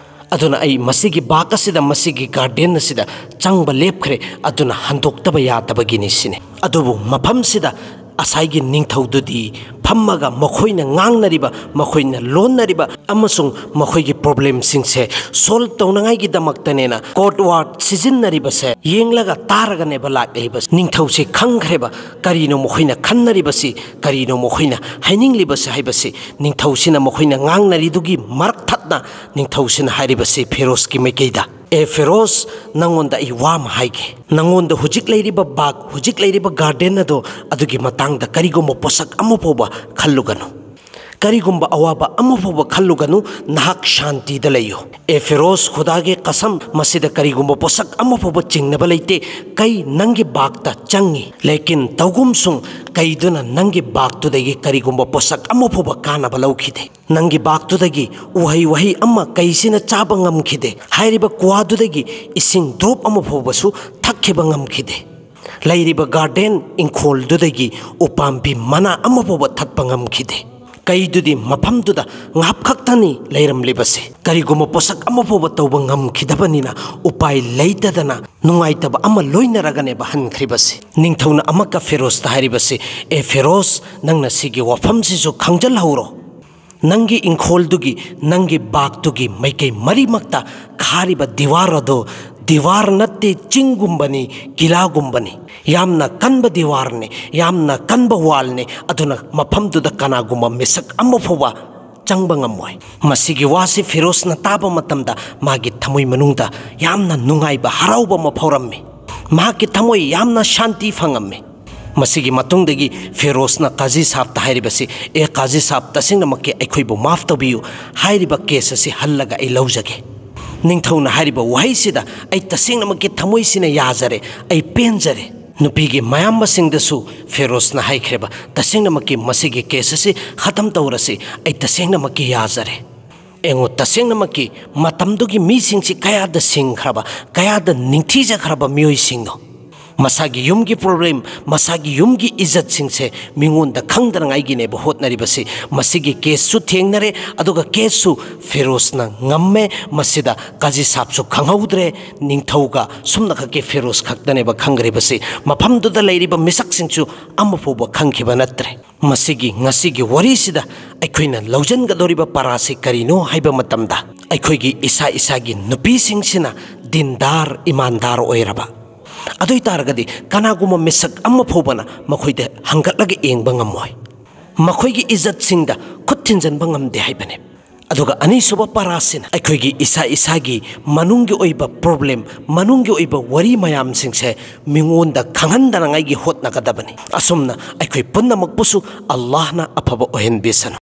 ꯑꯗꯨꯅ ꯑꯩ ꯃꯁꯤꯒꯤ ꯕꯥꯒ ꯑꯁꯤꯗ, ꯃꯁꯤꯒꯤ ꯒꯥꯔꯗꯦꯟ ꯑꯁꯤꯗ ꯆꯪꯕ ꯂꯦꯞꯈ꯭ꯔꯦ, ꯑꯗꯨꯅ ꯍꯟꯗꯣꯛꯇꯕ ꯌꯥꯗꯕꯒꯤꯅꯤ" ꯁꯤꯅꯤ꯫ ꯑꯗꯨꯕꯨ ꯃꯐꯝꯁꯤꯗ ꯉꯁꯥꯏꯒꯤ ꯅꯤꯡꯊꯧꯗꯨꯗꯤ ꯐꯝꯃꯒ ꯃꯈꯣꯏꯅ ꯉꯥꯡꯅꯔꯤꯕ, ꯃꯈꯣꯏꯅ ꯂꯣꯟꯅꯔꯤꯕ ꯑꯃꯁꯨꯡ ꯃꯈꯣꯏꯒꯤ ꯄ꯭ꯔꯣꯕ꯭ꯂꯦꯝꯁꯤꯡꯁꯦ ꯁꯣꯜꯕ ꯇꯧꯅꯉꯥꯏꯒꯤꯗꯃꯛꯇꯅꯦꯅ ꯀꯣꯗ ꯋꯥꯔꯗ ꯁꯤꯖꯤꯟꯅꯔꯤꯕꯁꯦ ꯌꯦꯡꯂꯒ ꯇꯥꯔꯒꯅꯦꯕ ꯂꯥꯛꯂꯤꯕꯁꯦ꯫ ꯅꯤꯡꯊꯧꯁꯦ ꯈꯪꯈ꯭ꯔꯦꯕ ꯀꯔꯤꯅꯣ ꯃꯈꯣꯏꯅ ꯈꯟꯅꯔꯤꯕꯁꯤ, ꯀꯔꯤꯅꯣ ꯃꯈꯣꯏꯅ ꯍꯥꯏꯅꯤꯡꯂꯤꯕꯁꯤ ꯍꯥꯏꯕꯁꯤ꯫ ꯅꯤꯡꯊꯧꯁꯤꯅ ꯃꯈꯣꯏꯅ ꯉꯥꯡꯅꯔꯤꯗꯨꯒꯤ ꯃꯔꯛ ꯊꯠꯅ ꯅꯤꯡꯊꯧꯁꯤꯅ ꯍꯥꯏꯔꯤꯕꯁꯤ ꯐꯤꯔꯣꯖꯀꯤ ꯃꯥꯏꯀꯩꯗ, "ꯑꯦ ꯐꯤꯔꯣꯖ, ꯅꯪꯉꯣꯟꯗ ꯑꯩ ꯋꯥ ꯑꯃ ꯍꯥꯏꯒꯦ꯫ ꯅꯪꯉꯣꯟꯗ ꯍꯧꯖꯤꯛ ꯂꯩꯔꯤꯕ ꯕꯥꯒ, ꯍꯧꯖꯤꯛ ꯂꯩꯔꯤꯕ ꯒꯥꯔꯗꯦꯟ ꯑꯗꯣ, ꯑꯗꯨꯒꯤ ꯃꯇꯥꯡꯗ ꯀꯔꯤꯒꯨꯝꯕ ꯄꯣꯠꯁꯛ ꯑꯃ ꯐꯥꯎꯕ ꯈꯜꯂꯨꯒꯅꯨ꯫ ꯀꯔꯤꯒꯨꯝꯕ ꯑꯋꯥꯕ ꯑꯃ ꯐꯥꯎꯕ ꯈꯜꯂꯨꯒꯅꯨ, ꯅꯍꯥꯛ ꯁꯥꯟꯇꯤꯗ ꯂꯩꯌꯨ꯫ ꯑꯦ ꯐꯤꯔꯣꯖ, ꯈꯨꯗꯥꯒꯤ ꯀꯁꯝ, ꯃꯁꯤꯗ ꯀꯔꯤꯒꯨꯝꯕ ꯄꯣꯠꯁꯛ ꯑꯃ ꯐꯥꯎꯕ ꯆꯤꯡꯅꯕ ꯂꯩꯇꯦ꯫ ꯀꯩ ꯅꯪꯒꯤ ꯕꯥꯒꯇ ꯆꯪꯉꯤ, ꯂꯦꯀꯤꯟ ꯇꯧꯒꯨꯝꯁꯨꯡ ꯀꯩꯗꯨꯅ ꯅꯪꯒꯤ ꯕꯥꯒꯇꯨꯗꯒꯤ ꯀꯔꯤꯒꯨꯝꯕ ꯄꯣꯠꯁꯛ ꯑꯃ ꯐꯥꯎꯕ ꯀꯥꯟꯅꯕ ꯂꯧꯈꯤꯗꯦ꯫ ꯅꯪꯒꯤ ꯕꯥꯒꯇꯨꯗꯒꯤ ꯎꯍꯩ ꯋꯥꯍꯩ ꯑꯃ ꯀꯩꯁꯤꯅ ꯆꯥꯕ ꯉꯝꯈꯤꯗꯦ꯫ ꯍꯥꯏꯔꯤꯕ ꯀ꯭ꯋꯥꯗꯨꯗꯒꯤ ꯏꯁꯤꯡ ꯗ꯭ꯔꯣꯞ ꯑꯃ ꯐꯥꯎꯕꯁꯨ ꯊꯛꯈꯤꯕ ꯉꯝꯈꯤꯗꯦ꯫ ꯂꯩꯔꯤꯕ ꯒꯥꯔꯗꯦꯟ ꯏꯪꯈꯣꯜꯗꯨꯗꯒꯤ ꯎꯄꯥꯝꯕꯤ ꯃꯅꯥ ꯑꯃ ꯐꯥꯎꯕ ꯊꯠꯄ ꯉꯝꯈꯤꯗꯦ꯫ ꯀꯩꯗꯨꯗꯤ ꯃꯐꯝꯗꯨꯗ ꯉꯥꯞ ꯈꯛꯇꯅꯤ ꯂꯩꯔꯝꯂꯤꯕꯁꯦ꯫ ꯀꯔꯤꯒꯨꯝꯕ ꯄꯣꯠꯁꯛ ꯑꯃ ꯐꯥꯎꯕ ꯇꯧꯕ ꯉꯝꯈꯤꯗꯕꯅꯤꯅ ꯎꯄꯥꯏ ꯂꯩꯇꯗꯅ ꯅꯨꯡꯉꯥꯏꯇꯕ ꯑꯃ ꯂꯣꯏꯅꯔꯒꯅꯦꯕ ꯍꯟꯈ꯭ꯔꯤꯕꯁꯦ꯫ ꯅꯤꯡꯊꯧꯅ ꯑꯃꯨꯛꯀ ꯐꯤꯔꯣꯖꯇ ꯍꯥꯏꯔꯤꯕꯁꯤ, "ꯑꯦ ꯐꯤꯔꯣꯖ, ꯅꯪꯅ ꯁꯤꯒꯤ ꯋꯥꯐꯝꯁꯤꯁꯨ ꯈꯪꯖꯤꯜꯍꯧꯔꯣ꯫ ꯅꯪꯒꯤ ꯏꯪꯈꯣꯜꯗꯨꯒꯤ, ꯅꯪꯒꯤ ꯕꯥꯒꯇꯨꯒꯤ ꯃꯥꯏꯀꯩ ꯃꯔꯤꯃꯛꯇ ꯈꯥꯔꯤꯕ ꯗꯤꯋꯥꯔ ꯑꯗꯣ ꯗꯤꯋꯥꯔ ꯅꯠꯇꯦ, ꯆꯤꯡꯒꯨꯝꯕꯅꯤ, ꯀꯤꯂꯥꯒꯨꯝꯕꯅꯤ꯫ ꯌꯥꯝꯅ ꯀꯟꯕ ꯗꯤꯋꯥꯔꯅꯤ, ꯌꯥꯝꯅ ꯀꯟꯕ ꯋꯥꯜꯅꯤ꯫ ꯑꯗꯨꯅ ꯃꯐꯝꯗꯨꯗ ꯀꯅꯥꯒꯨꯝꯕ ꯃꯤꯁꯛ ꯑꯃ ꯐꯥꯎꯕ ꯆꯪꯕ ꯉꯝꯃꯣꯏ"꯫ ꯃꯁꯤꯒꯤ ꯋꯥꯁꯤ ꯐꯤꯔꯣꯖꯅ ꯇꯥꯕ ꯃꯇꯝꯗ ꯃꯥꯒꯤ ꯊꯃꯣꯏ ꯃꯅꯨꯡꯗ ꯌꯥꯝꯅ ꯅꯨꯡꯉꯥꯏꯕ, ꯍꯔꯥꯎꯕ ꯑꯃ ꯐꯥꯎꯔꯝꯃꯤ꯫ ꯃꯍꯥꯛꯀꯤ ꯊꯃꯣꯏ ꯌꯥꯝꯅ ꯁꯥꯟꯇꯤ ꯐꯪꯉꯝꯃꯤ꯫ ꯃꯁꯤꯒꯤ ꯃꯇꯨꯡꯗꯒꯤ ꯐꯤꯔꯣꯖꯅ ꯀꯥꯖꯤ ꯁꯥꯕꯇ ꯍꯥꯏꯔꯤꯕꯁꯤ, "ꯑꯦ ꯀꯥꯖꯤ ꯁꯥꯕ, ꯇꯁꯦꯡꯅꯃꯛꯀꯤ ꯑꯩꯈꯣꯏꯕꯨ ꯃꯥꯐ ꯇꯧꯕꯤꯌꯨ, ꯍꯥꯏꯔꯤꯕ ꯀꯦꯁ ꯑꯁꯤ ꯍꯜꯂꯒ ꯑꯩ ꯂꯧꯖꯒꯦ"꯫ ꯅꯤꯡꯊꯧꯅ ꯍꯥꯏꯔꯤꯕ ꯋꯥꯍꯩꯁꯤꯗ ꯑꯩ ꯇꯁꯦꯡꯅꯃꯛꯀꯤ ꯊꯃꯣꯏꯁꯤꯅ ꯌꯥꯖꯔꯦ, ꯑꯩ ꯄꯦꯟꯖꯔꯦ꯫ ꯅꯨꯄꯤꯒꯤ ꯃꯌꯥꯝꯕꯁꯤꯡꯗꯁꯨ ꯐꯤꯔꯣꯖꯅ ꯍꯥꯏꯈ꯭ꯔꯦꯕ, "ꯇꯁꯦꯡꯅꯃꯛꯀꯤ ꯃꯁꯤꯒꯤ ꯀꯦꯁ ꯑꯁꯤ ꯈꯇꯝ ꯇꯧꯔꯁꯤ, ꯑꯩ ꯇꯁꯦꯡꯅꯃꯛꯀꯤ ꯌꯥꯖꯔꯦ"꯫ ꯌꯦꯡꯉꯨ, ꯇꯁꯦꯡꯅꯃꯛꯀꯤ ꯃꯇꯝꯗꯨꯒꯤ ꯃꯤꯁꯤꯡꯁꯤ ꯀꯌꯥꯗ ꯁꯤꯡꯈ꯭ꯔꯕ, ꯀꯌꯥꯗ ꯅꯤꯡꯊꯤꯖꯈ꯭ꯔꯕ ꯃꯤꯑꯣꯏꯁꯤꯡꯅꯣ꯫ ꯃꯁꯥꯒꯤ ꯌꯨꯝꯒꯤ ꯄ꯭ꯔꯣꯕ꯭ꯂꯦꯝ, ꯃꯁꯥꯒꯤ ꯌꯨꯝꯒꯤ ꯏꯖꯠꯁꯤꯡꯁꯦ ꯃꯤꯉꯣꯟꯗ ꯈꯪꯗꯅꯉꯥꯏꯒꯤꯅꯦꯕ ꯍꯣꯠꯅꯔꯤꯕꯁꯤ꯫ ꯃꯁꯤꯒꯤ ꯀꯦꯁꯁꯨ ꯊꯦꯡꯅꯔꯦ, ꯑꯗꯨꯒ ꯀꯦꯁꯁꯨ ꯐꯤꯔꯣꯖꯅ ꯉꯝꯃꯦ꯫ ꯃꯁꯤꯗ ꯀꯥꯖꯤ ꯁꯥꯕꯁꯨ ꯈꯪꯍꯧꯗ꯭ꯔꯦ, ꯅꯤꯡꯊꯧꯒ ꯁꯨꯝꯅꯈꯛꯀꯤ ꯐꯤꯔꯣꯖ ꯈꯛꯇꯅꯦꯕ ꯈꯪꯈ꯭ꯔꯤꯕꯁꯤ꯫ ꯃꯐꯝꯗꯨꯗ ꯂꯩꯔꯤꯕ ꯃꯤꯁꯛꯁꯤꯡꯁꯨ ꯑꯃ ꯐꯥꯎꯕ ꯈꯪꯈꯤꯕ ꯅꯠꯇ꯭ꯔꯦ꯫ ꯃꯁꯤꯒꯤ, ꯉꯁꯤꯒꯤ ꯋꯥꯔꯤꯁꯤꯗ ꯑꯩꯈꯣꯏꯅ ꯂꯧꯁꯤꯟꯒꯗꯧꯔꯤꯕ ꯄꯔꯥꯁꯤ ꯀꯔꯤꯅꯣ ꯍꯥꯏꯕ ꯃꯇꯝꯗ, ꯑꯩꯈꯣꯏꯒꯤ ꯏꯁꯥ ꯏꯁꯥꯒꯤ ꯅꯨꯄꯤꯁꯤꯡꯁꯤꯅ ꯗꯤꯟꯗꯥꯔ, ꯏꯃꯥꯟꯗꯥꯔ ꯑꯣꯏꯔꯕ, ꯑꯗꯨ ꯑꯣꯏ ꯇꯥꯔꯒꯗꯤ ꯀꯅꯥꯒꯨꯝꯕ ꯃꯤꯁꯛ ꯑꯃ ꯐꯥꯎꯕꯅ ꯃꯈꯣꯏꯗ ꯍꯪꯒꯠꯂꯒ ꯌꯦꯡꯕ ꯉꯝꯃꯣꯏ꯫ ꯃꯈꯣꯏꯒꯤ ꯏꯖꯠꯁꯤꯡꯗ ꯈꯨꯠ ꯊꯤꯟꯖꯤꯟꯕ ꯉꯝꯗꯦ ꯍꯥꯏꯕꯅꯤ꯫ ꯑꯗꯨꯒ ꯑꯅꯤꯁꯨꯕ ꯄꯔꯥꯁꯤꯅ ꯑꯩꯈꯣꯏꯒꯤ ꯏꯁꯥ ꯏꯁꯥꯒꯤ ꯃꯅꯨꯡꯒꯤ ꯑꯣꯏꯕ ꯄ꯭ꯔꯣꯕ꯭ꯂꯦꯝ, ꯃꯅꯨꯡꯒꯤ ꯑꯣꯏꯕ ꯋꯥꯔꯤ ꯃꯌꯥꯝꯁꯤꯡꯁꯦ ꯃꯤꯉꯣꯟꯗ ꯈꯪꯍꯟꯗꯅꯉꯥꯏꯒꯤ ꯍꯣꯠꯅꯒꯗꯕꯅꯤ꯫ ꯑꯁꯨꯝꯅ ꯑꯩꯈꯣꯏ ꯄꯨꯝꯅꯃꯛꯄꯨꯁꯨ ꯑꯜꯂꯥꯍꯅ ꯑꯐꯕ ꯑꯣꯏꯍꯟꯕꯤꯁꯅꯨ꯫